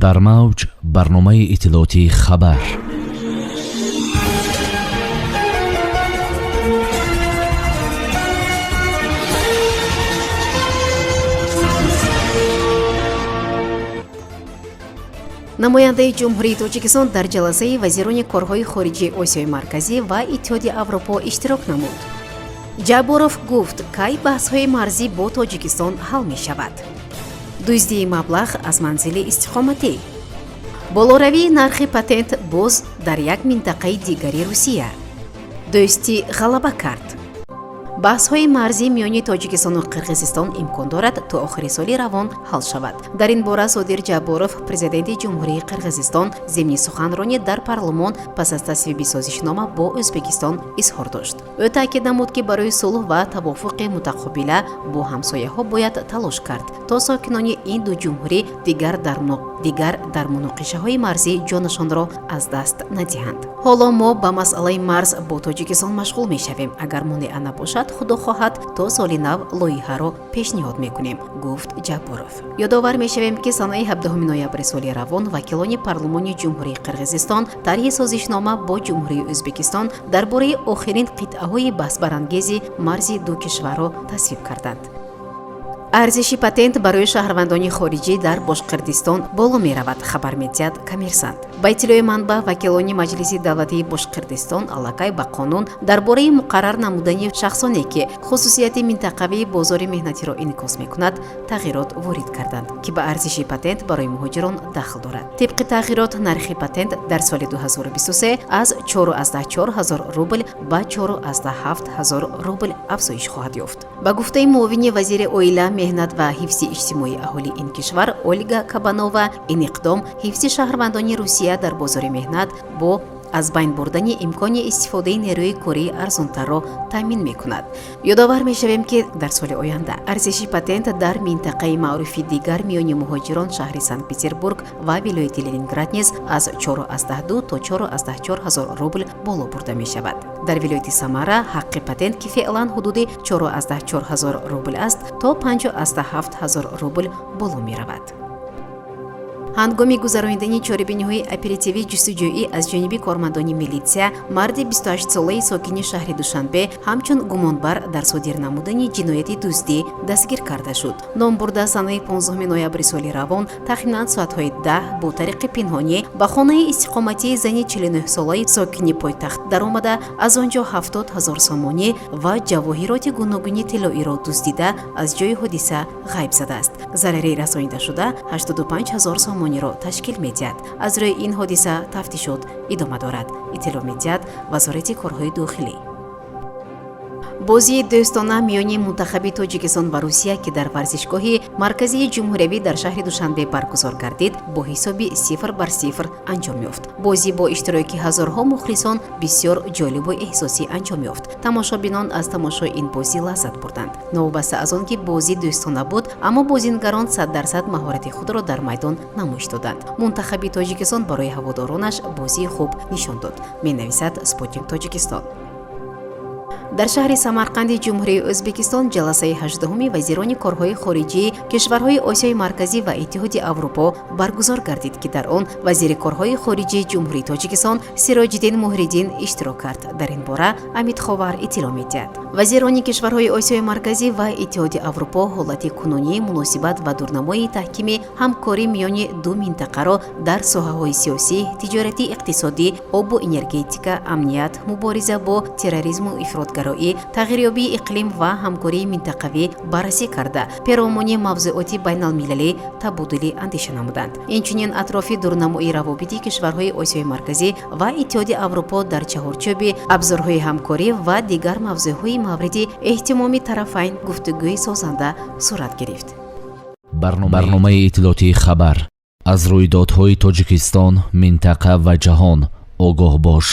Дар мавҷ барномаи иттилоотии «Хабар». Намояндаи Ҷумҳурии Тоҷикистон дар ҷаласаи вазирони корҳои хориҷии Осиёи Марказӣ ва Иттиҳоди Аврупо иштирок намуд. Ҷабборов гуфт, кай баҳсҳои марзӣ бо Тоҷикистон ҳал мешавад. Дуздии маблағ аз манзили истиқоматӣ. Болоравии нархи патент боз дар як минтақаи дигари Русия. Дӯстӣ ғалаба кард. Баҳсҳои марзӣ миёни Тоҷикистону Қирғизистон имкон дорад, то охири соли равон ҳал шавад. Дар ин бора Содир Ҷабборов, президенти Ҷумҳурии Қирғизистон, зимни суханронӣ дар парлумон пас аз тасвиби созишнома бо Ӯзбекистон изҳор дошт. Ӯ таъкид намуд, ки барои сулҳ ва тавофуқи мутақобила бо ҳамсояҳо бояд талош кард, то сокинони ин ду ҷумҳурӣ дигар дар муноқишаҳои марзӣ ҷонашонро аз даст надиҳанд. Ҳоло мо ба масъалаи марз бо Тоҷикистон машғул мешавем. Агар монеа набошад, худо хоҳад, то соли нав лоиҳаро пешниҳод мекунем, гуфт Ҷабборов. Ёдовар мешавем, ки санаи 17 ноябри соли равон вакилони парлумони Ҷумҳурии Қирғизистон тарҳи созишнома бо Ҷумҳурии Ӯзбекистон дар бораи охирин қитъаҳои баҳсбарангези марзи ду кишварро тасвиб карданд. Арзиши патент барои шаҳрвандони хориҷӣ дар Бошқирдистон боло меравад, хабар медиҳад «Коммерсант». Ба иттилои манбаъ, вакилони Маҷлиси давлатии Бошқирдистон аллакай ба қонун дар бораи муқаррар намудани шахсоне, ки хусусияти минтақавии бозори меҳнатиро инъикос мекунад, тағйирот ворид карданд, ки ба арзиши патент барои муҳоҷирон дахл дорад. Тибқи тағйирот, нархи патент дар соли 2023 аз 4,4 ҳазор рубл ба 4,7 ҳазор рубл афзоиш хоҳад ёфт. Ба гуфтаи муовини вазири оила, меҳнат ва ҳифзи иҷтимоии аҳолии ин кишвар Ольга Кабанова, ин иқдом ҳифзи шаҳрвандони Русия дар бозори меҳнат бо аз байн бурдани имкони истифодаи нерӯи кории арзонтарро таъмин мекунад. Ёдовар мешавем, ки дар соли оянда арзиши патент дар минтақаи маъруфи дигар миёни муҳоҷирон, шаҳри Санкт Петербург ва вилояти Ленинград низ аз 4,2 то 4,4 ҳазор рубл боло бурда мешавад. Дар вилояти Самара ҳаққи патент, ки феълан ҳудуди 4,4 ҳазор рубл аст, то 5,7 ҳазор рубл боло меравад. Ҳангоми гузаронидани чорабиниҳои оперативӣ ҷустуҷӯӣ аз ҷониби кормандони милитсия марди 28-солаи сокини шаҳри Душанбе ҳамчун гумонбар дар содир намудани ҷинояти дуздӣ дастгир карда шуд. Номбурда санаи 15 ноябри соли равон тахминан соатҳои 10 бо тариқи пинҳонӣ ба хонаи истиқоматии зани 49-солаи сокини пойтахт даромада, аз он ҷо 70 ҳазор сомонӣ ва ҷавоҳироти гуногуни тиллоиро дуздида, аз ҷои ҳодиса ғайб задааст. Зарари расонидашуда 85 ҳазор сомониро ташкил медиҳад. Аз рӯи ин ҳодиса тафтишот идома дорад, иттилоъ медиҳад Вазорати корҳои дохилӣ. Бозии дӯстона миёни мунтахаби Тоҷикистон ва Русия, ки дар варзишгоҳи марказии ҷумҳуриявӣ дар шаҳри Душанбе баргузор гардид, бо ҳисоби 0-0 анҷом ёфт. Бозӣ бо иштироки ҳазорҳо мухлисон бисёр ҷолибу эҳсосӣ анҷом ёфт. Тамошобинон аз тамошои ин бозӣ лаззат бурданд. Новобаста аз он ки бозӣ дӯстона буд, аммо бозингарон 100% маҳорати худро дар майдон намоиш доданд. Мунтахаби Тоҷикистон барои ҳаводоронаш бозии хуб нишон дод, менависад «Спутник Тоҷикистон». Дар шаҳри Самарқанди Ҷумҳурии Ӯзбекистон ҷаласаи 18-уми вазирони корҳои хориҷии кишварҳои Осиёи Марказӣ ва Иттиҳоди Аврупо баргузор гардид, ки дар он вазири корҳои хориҷии Ҷумҳурии Тоҷикистон Сироҷиддин Муҳриддин иштирок кард. Дар ин бора «Амидховар» иттилоъ медиҳад. Вазирони кишварҳои Осиёи Марказӣ ва Иттиҳоди Аврупо ҳолати кунунии муносибат ва дурнамои таҳкими ҳамкорӣ миёни ду минтақаро дар соҳаҳои сиёсӣ, тиҷоратӣ, иқтисодӣ, обу энергетика, амният, мубориза бо терроризму ифротгароӣ, тағйирёбии иқлим ва ҳамкории минтақавӣ баррасӣ карда, перомуни мавзӯоти байналмилалӣ табодули андеша намуданд. Инчунин атрофи дурнамои равобити кишварҳои Осиёи Марказӣ ва Иттиҳоди Аврупо дар чаҳорчӯби абзорҳои ҳамкорӣ ва дигар мавзӯъҳои мавриди эҳтимоми тарафайн гуфтугӯи созанда сурат гирифт. Барномаи иттилоотии «Хабар». Аз рӯйдодҳои Тоҷикистон, минтақа ва ҷаҳон огоҳ бош.